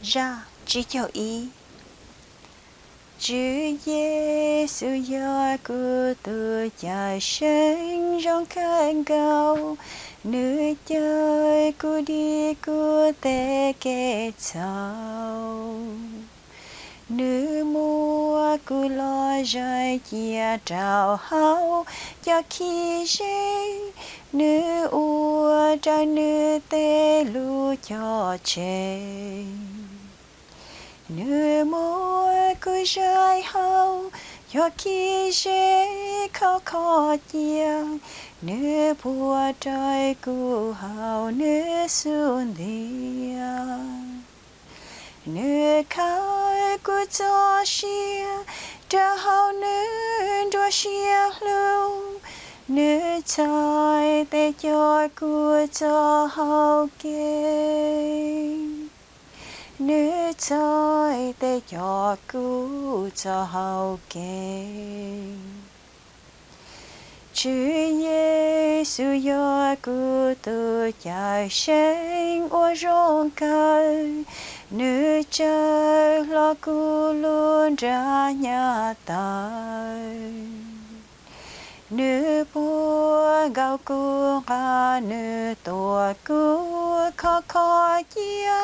Zaj tsib caug ib. Tswv Yexus yog kuv tus Cawmseej zoo kawg nkaus, nws cawm kuv dim kuv tej kev txhaum. Nws muab kuv los zais cia rau hauv cov khib zeb, nws ua raws nws tej lus cog tseg. Nws muab kuv zais hauv cov khib zeb khov kho cia, nws puag raws kuv hauv nws xub ntiag. Nws khaws kuv txoj sia rau hauv nws nruab siab hlub, nws txhais tes coj kuv txoj hau kev. Nws txhais tes coj kuv txoj hau kev. Tswv Yexus yog kuv tus Cawmseej uas zoo kawg, nws tsawm hlo kuv lub nra nyab tawv. Nws puag nkaus kuv nqa, nws tuav kuv khov kho cia,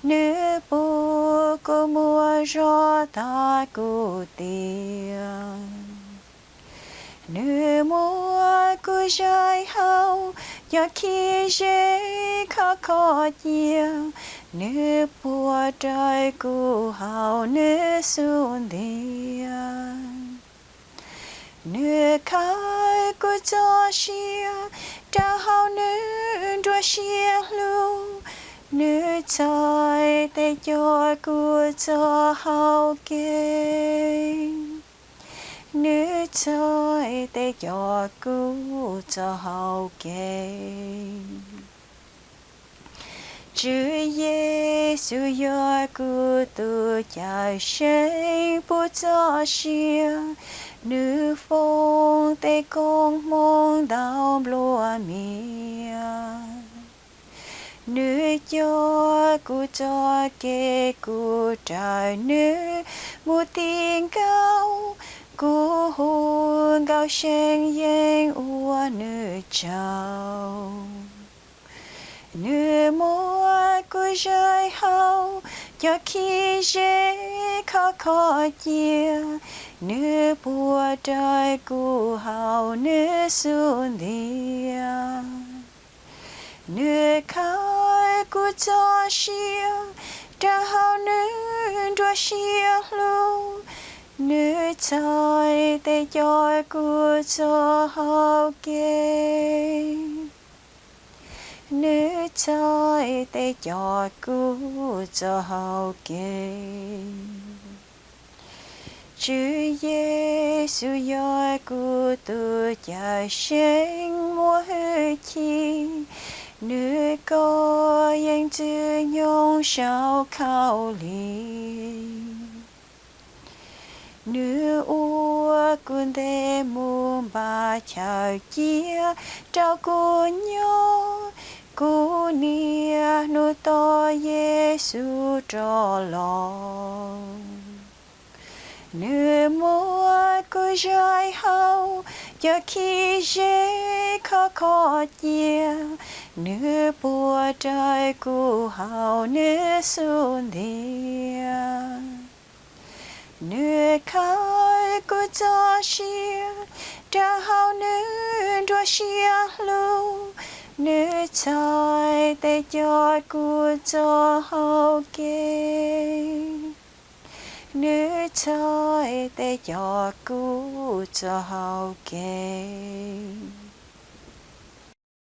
nws pub kuv muaj zog tag kuv tiam. Nws muab kuv zais hauv cov khib zeb khov kho cia, nws puag raws kuv hauv nws xub ntiag. Nws khaws kuv txoj sia rau hauv nws nruab siab hlub, nws txhais tes coj kuv txoj hau kev. Nws txhais tes coj kuv txoj hau kev. Tswv Yexus yog kuv tus Cawmseej puv txoj sia, nws foom tej koob hmoov ntau nplua mias. Nws coj kuv txoj kev, kuv raws nws mus ti nkaus, kuv hu nkauj see yeej ua nws tsaug. Nws muab kuv zais hauv cov khib zeb khov kho cia, nws puag raws kuv hauv nws xub ntiag. Nws khaws kuv txoj sia rau hauv nws nruab siab hlub, nws txhais tes coj kuv txoj hau kev. Nws txhais tes coj kuv txoj hau kev. Tswv Yexus yog kuv tus Cawmseej muaj hwj chim, nws kov yeej ntxwg nyoog saum khaub lig. Nws ua kuv ntev mus npaj chaw cia rau kuv nyob, kuv niaj hnub tos Yexus rov los. Nws muab kuv zais hauv cov khib zeb khov kho cia, nws puag raws kuv hauv nws xub ntiag. Nws khaws kuv txoj sia rau hauv nws nruab siab hlub, nws txhais tes coj kuv txoj hau kev. Nws txhais tes coj kuv txoj hau kev.